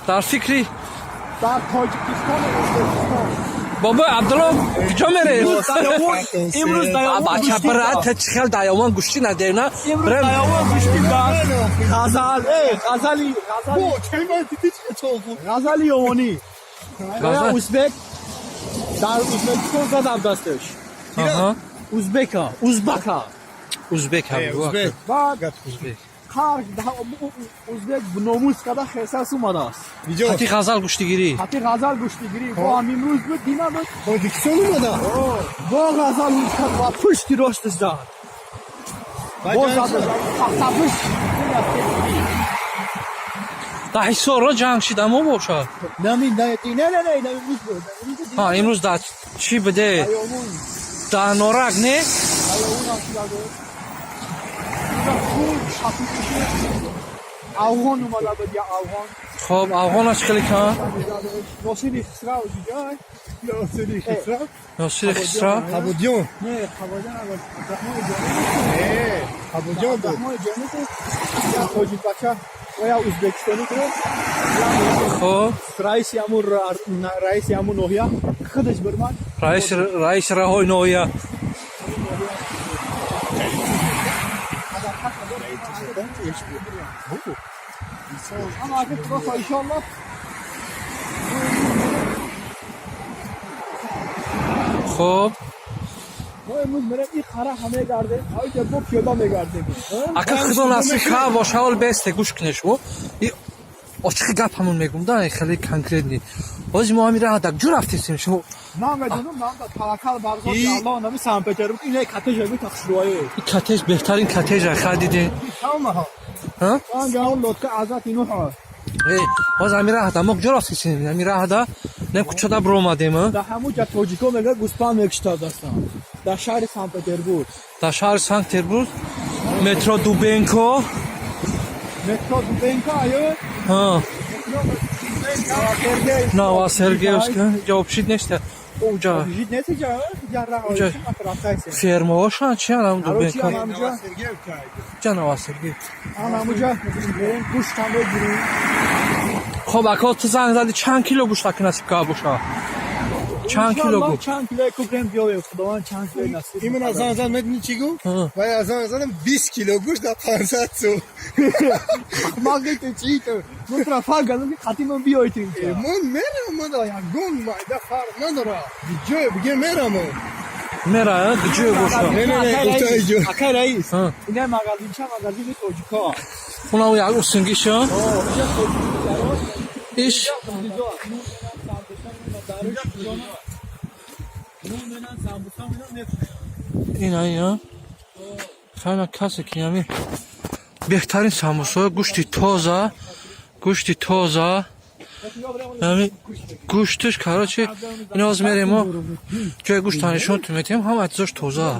Дар фикри Дар Тоҷикистону Ӯзбекистон. Бобои Абдулло, куҷо мерем? Имрӯз даёвон Бача, брат, чӣ хел даёвон гӯштӣ надем, на? Имрӯз даёвон гӯштӣ даст. Ғазал, э, Ғазали, Ғазали. Ғазали Ёвонӣ. Ғазал. Узбек дар Ӯзбекистон задам дасташ. Узбека, узбака. Узбек. Узбек. Баъд Узбек. қар узбек номус када хесас омадааст. Хати Ғазал гӯштигирӣ. Хати Ғазал гӯштигирӣ. Бо ҳам имрӯз буд, дина буд. Тоҷикистон омада. Бо Ғазал кард ва пушти росташ зад. Бо зад пахтапуш. Дар Ҳисорро ҷанг шидамо бошад. Нами, не, не, не, не, имрӯз буд. Ҳа, имрӯз дар чӣ буде? Аёвон. Дар Норак, не? Аёвон ҳам шуда буд. Афғон омада буд, я афғон. Хоб, афғонаш хеле кам. Носири Хисрав ҷиҷай. Носири Хисрав. Носири Хисрав. Қабудён. Не, Қабудён, Абдурахмони Ҷомӣ. Қабудён буд. Абдурахмони Ҷомӣ ку як тоҷик бача ва як ӯзбекистонӣ ку. Хоб. Раиси ҳамун ноҳия худаш бирмад. Раиси раҳои ноҳия. Ама ака, худо иншоаллоҳ. Хоб. Мо имрӯз мерем, ин қара мегардем, оҷа бо пиёда мегардем. Ака, худо насиб ка боша, ҳол бесте, гӯш кунед шумо. И очиқи гап ҳамон мегум да, хеле конкретный. Ҳозир мо ҳамин раҳа дар куҷо рафтесем шумо? Ман медонам, ман да таваккал бар зоти Аллоҳ, нами Санкт-Петербург ине коттеҷ гу тахшруае. Ин коттеҷ беҳтарин коттеҷ, ха, дидем. Ҳамаҳо. Ҳа? Ман гаон лодка азат инуҳ. Э, ҳозир ҳамин раҳа мо куҷо рафтесем? Ҳамин раҳа да не кучада биромадем, а? Дар ҳамун ҷа тоҷико мега гӯспанд мекуштад астан. Дар шаҳри Санкт-Петербург. Дар шаҳри Санкт-Петербург, метро Дубенко. Метро Дубенко аю. Ҳа. Сергей. Новосергиевска. Ҷа общежит нест. Уҷа Жид нест ҷа, ҷа раҳ. Уҷа. Фермаҳошан чиан ҳам Дубенко. Ҳамҷа. Ҷа Новосергиев. Ан ҳамуҷа мерем, гӯшт ҳам мегирем. Хоб, ака, ту занг зади, чанд кило гӯшт ака насиб ка боша? Чанд кило гӯшт? Чанд кило кукрем биёвем, худованд чанд кило насиб. Именно занг зад, медонӣ чӣ гуфт? Ҳа. Ва я занг задам, 20 кило гӯшт дар 500 сум. Мағзи ту чӣ ту? Мутра фарқ аз ки қатӣ ман биёй ту инҷа. Ман мерам, ман ягон майда фарқ надора. Ҷое биге, мерам. Мера, ҷое боша. Не, не, не, гуфта иҷо. Акай раис. Ҳа. Ина магазинча, магазини тоҷико. Хунав як усунгиша. О, инҷа тоҷико. Иш. Ина, ина. Хайна, касе ки ҳами беҳтарин самбусо, гӯшти тоза, гӯшти тоза. Ҳами гӯшташ, короче, ина ҳозир мерем мо ҷои гӯшта нишон ту метиҳем, ҳама чизош тоза.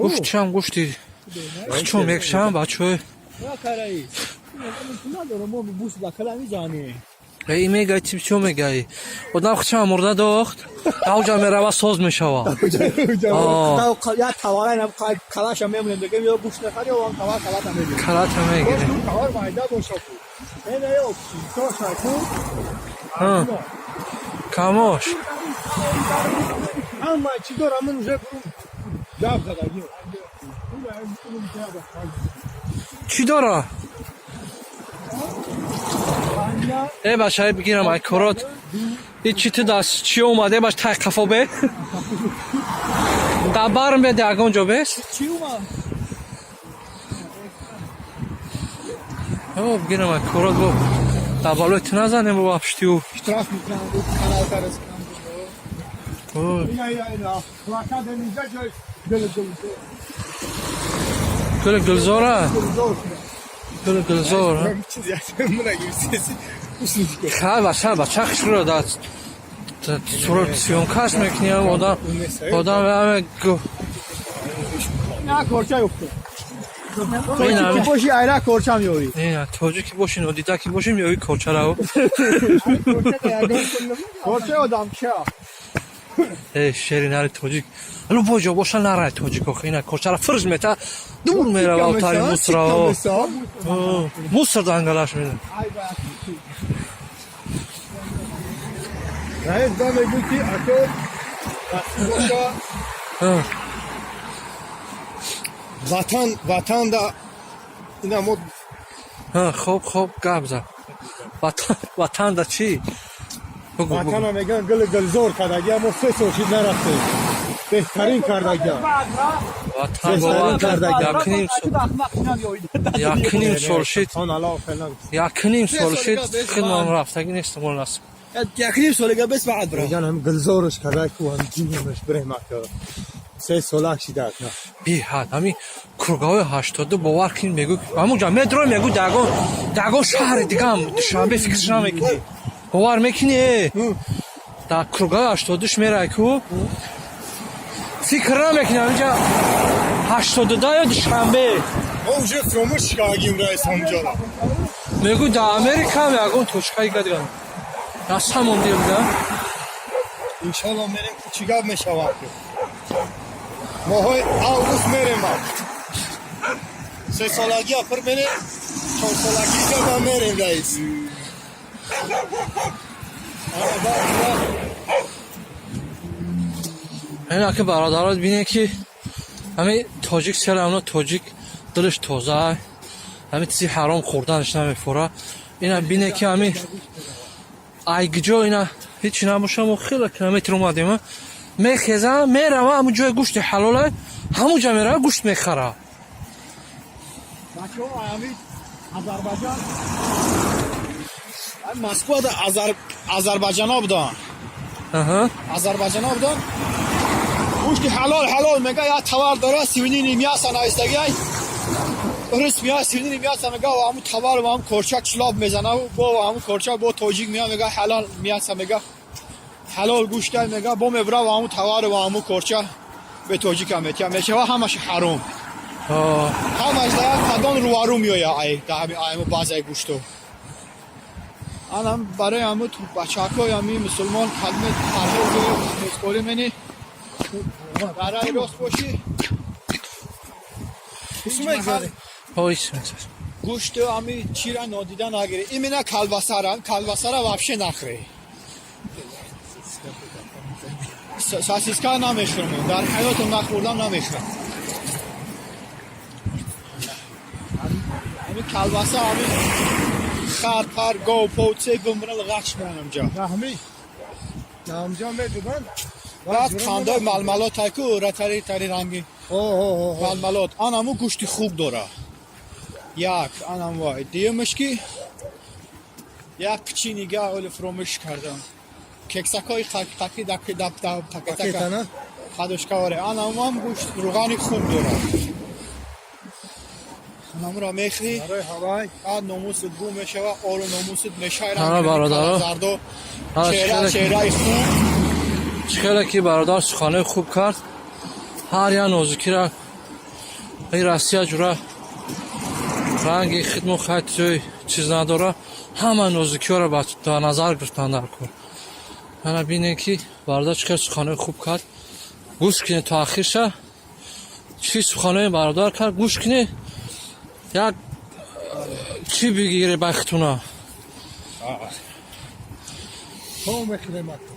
Гӯштшам гӯшти хчун мекушам, бачаҳои. Акай раис. Надорам, мо бус лакала мизанем. Э, мегаи, чӣ чӣ мегаи? Одам хчам мурда дохт, авҷа мерава, соз мешава. Я тавара инам калаша мемонем, дигар ё гӯшт нахари, ё он тавар калата мегирем. Калата мегирем. Товар майда боша ку. Не, не, ё тоша ку. Ҳа. Камош. Ҳама чӣ дорам, ман уже бурум гап задагӣ. Чӣ дора? Э, бачаи, бигирам ай корот. И чӣ ту даст чӣ омаде, бач, тай қафо бе? Да барм беде, ягон ҷо бес? Чӣ омад? О, бигирам ай корот, бо. Да балои ту назанем, бо апштиу. Штраф мекунам, канал карас. О, Ина, ина, ина. Плакат инҷа ҷой гул гул. Гули гулзора? Гулзор. Гули гулзор. Чизи мунагирсеси. Хай, бача, бача хушро да сурат съёмка ш мекунем, одам одам ҳаме На корча ёфта. Тоҷики боши, айра корча меёвӣ. Не, тоҷики боши, нодида ки бошем, ёи корчарао. Корча одам ча. Э, шери нари тоҷик любой ҷо боша, нарай тоҷик охи ина кочара фирж мета, дур мерава тари мусора, мусор дангалаш меда. Раис да мегӯ, ки ако боша, ватан, ватан да ина мо. Хоб, хоб, гап зад. Ватан, ватан да чӣ? Бугу, бугу. Ватана меган гул гулзор кардагия, мо 3 сол шид нарафтем, беҳтарин кардагия. Ватан бовар 1.5 сол, 1.5 сол шид. 1.5 сол шид, хидмам рафтагӣ нестам, насиб. 1.5 солага бес баъд бра. Меган ҳам гулзорш карда ку, ҳам ҷинаш бирем, ака се солак шида. Беҳад ҳамин кругаҳои 82, бовар кунед, мегӯ, ҳамунҷа медрои, мегӯ, дагон шаҳри дигам Душанбе фикрш намекунӣ, бовар мекунӣ, дар кругаҳои 82-ш мерай ку, фикр намекунӣ ҳаминҷа 82 ё Душанбе. Мо уже фромӯш кардагим, раис, ҳамҷора. Мегӯ, дар Америкаам ягон точкаи гадиган на самом деле да. Иншалло, мерем, чӣ гап мешавад, моҳои август мерем, сесолагия пир мерем, чорсолагиа мерем, раис. Ана, баъд. Ин аки бародарот, бинед, ки ҳамин тоҷик серавно тоҷик дилаш тоза, ҳамин чизи ҳаром хӯрданаш намефора. Ина бинед, ки ҳамин айгиҷо ина ҳечи набоша, мо хеле километр омадем, мехеза, мерава ҳамун ҷои гӯшти ҳалола, ҳамун ҷа мерава, гӯшт мехара. Бачаҳо, ҳамин Азарбайҷан, Москвада Азарбайҷано будан. Азарбайҷано будан. Гӯшти ҳалол, ҳалол мега, як товар дора, свинини мясо навистагиай. Рус мея, свинини мясо мега, ва ҳамун товар ва ҳамун корчак члоб мезана, бо ҳамун корчак бо тоҷик мея, мега, ҳалол мясо мега. Ҳалол гӯштай мега, бо мебра ва ҳамун товар ва ҳамун корча бе тоҷика метия. Мешава ҳамаш ҳаром. Ҳамаш да як қадон рувару меоя, ай да ҳами айму баъзеи гӯшту. Анам барои ҳаму бачаҳакои ҳами мусулмон калиме парҳезу парҳезкорӣ мени барои рост бошӣ. Ой. Гӯшту ҳами чира нодида нагирӣ. Именно колбасара, колбасара вообще нахӯрӣ. Сосиска намехӯрам. Дар ҳаётам нахӯрдам, намехӯрам. Ҳами колбаса, ҳами хар, пар, гов, пов, це гумбрал ғач меанам ҷа. Раҳми намҷа медуданд. Баъд қандои малмалот айку ратари тари ранги малмалот. Анаму гӯшти хуб дора. Як, анам вай. Дуюмаш ки як печенига оли фромӯш кардам. Кексакҳои қаки дап пакетака. Пакетана. Хадушка оре. Анамам гӯшт руғани хуб дора. Анамура мехӯрӣ. Барои ҳавай. Баъд номусат гум мешава, ору номусат мешай. Ҳа, бародаро. Зардо. Ҳа, чеҳра, чеҳраи хуб. Чӣ хеле ки бародар суханои хуб кард, ҳар як нозукира ин Россия ҷура ранги хидму хайт ҷои чиз надора, ҳама нозукиҳоро ба назар гирифтан дар кор. Ана бинем, ки бародар чӣ хел суханои хуб кард. Гӯш кинед то ахирша, чӣ суханои бародар кард, гӯш кинед, як чӣ бигире бахтуна. То мехӯрем, ака.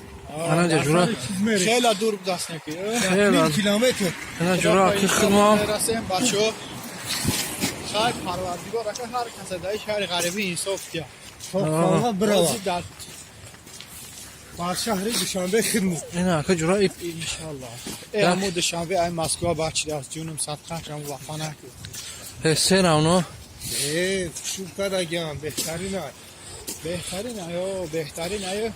Ана ҷура. Чиз мерем. Хеле дур будаст неки. Хеле. Ним километр. Ана ҷура ки хидмам. Мерасем, бачаҳо. Хайр, парвардигор ака ҳар каса дар шаҳри ғарибӣ инсоф дия. Тоққонға бирава. Бози дар Бар шаҳри Душанбе хидмат. Ина ака ҷура. Иншаллоҳ. Э, ҳаму Душанбе ай Москва бачидааст, ҷунум садқа шам вафана. Серавно. Э, шуб кардагиам, беҳтарин ай. Беҳтарин аё, беҳтарин аё.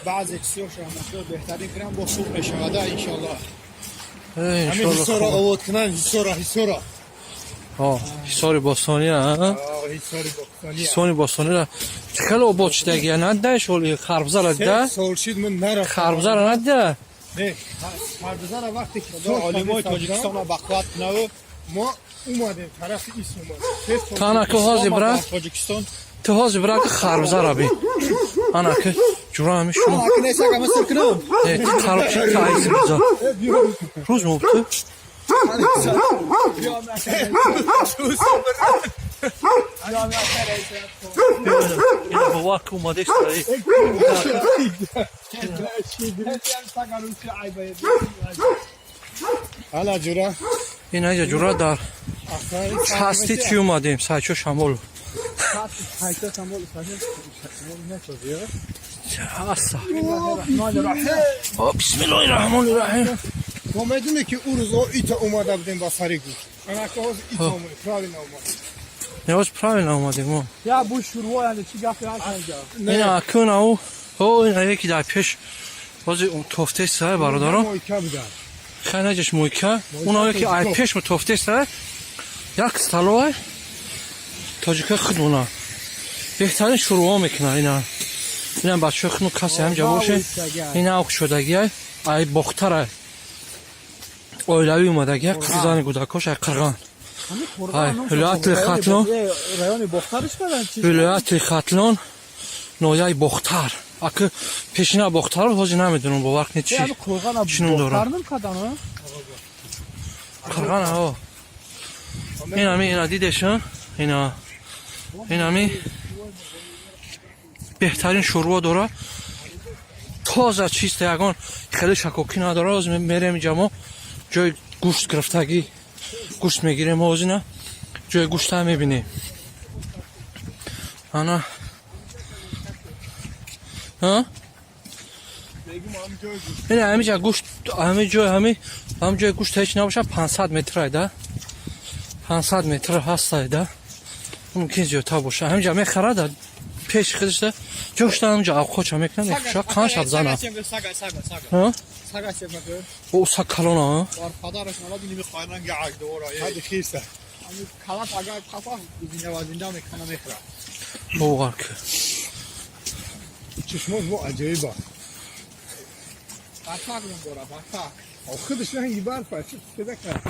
Баъзе чизҳоша ҳамашо беҳтарин кунам, бо хуб мешавада, иншаллоҳ. Ҳамин Ҳисора овод кунан, Ҳисора, Ҳисора. Ҳисори Бостония. Ҳисори Бостония. Ҳисори Бостонира хеле обод шудагия, надидаеш оли харбзара дида? Сол шид ман нарафтам. Харбзара надида? Не, харбзара вақте ки Худо олимои Тоҷикистонро бақувват кунаву. Мо омадем тарафи ис омадем. 3 сол. Тана ки ҳозир бира. Тоҷикистон. Ту ҳозир бира, ки харбзара би. Ана ки ҷура ҳами шумо. Не, сага масир кунам. Э, ти қалбчи таиси биза. Рӯз мобту. Ина бовар ки омадест. Ала ҷура. Ина иҷа ҷура дар пасти чӣ омадем? Сайчо Шамолов. Аса. О, бисмиллоҳи раҳмони раҳим. Мо медонӣ, ки ӯ рӯзо ита омада будем ба сари гӯшт. Анака ҳозир ита омадем, правильно омадем. Не, ҳоз правильно омадем мо. Я бу шурво, яъне чӣ гапи ҳаст инҷа? Ина акун ау. О, ина яки дар пеш ҳозир тофтеста, бародарон. Мойка будан. Хай, наҷаш мойка. Уна яки ай пеш тофтеста. Як столовай. Тоҷика худмона. Беҳтарин шурво мекунад ина. Ина бачаҳои худмо, касе ҳамҷа боше. Ина ок шудагиай. Ай бохтара. Оилавӣ омадагиай, қизани гудакош ай Қирған. Ай, вилояти Хатлон. Райони Бохтариш кадан чи? Вилояти Хатлон, ноҳияи Бохтар. Аки пешина Бохтар, ҳозир намедонам, бовар кунед, чи Яъне Қурғана чӣ ном дорад? Бохтар ном кадан, а? Қирған, ҳо. Инами ина дидеша, ина инами беҳтарин шӯрво дора, тоза, чиста, ягон хеле шакокӣ надора. Ҳозир мерем инҷа, мо ҷои гӯшт гирифтагӣ, гӯшт мегирем. Ҳозир ҷои гӯшта мебинем. Ана. Ҳа? Ина ҳамиҷа гӯшт, ҳами ҷой, ҳами ҷои гӯшт ҳеч набошад, 500 метр айда. 500 метр ҳаст айда. Мумкин зиёдтар боша. Ҳамиҷа мехарад, пеши худашда ҷошта ҳамиҷа авқоча мекунад, мефурӯшад, қанд шаб зана. Сага, сага, сага. Ҳа? Сага чемака. О, саг калона, ҳа? Бар падараш налад ними қайнан гак дора. Ҳади хирса. Ами калат агар қафа зинда ва зинда мекана, мехӯрад. Бовар ки. Чашмош бо аҷоиба. Батак ном дора, батак. Худаш ранги барфа, чӣ фида кард.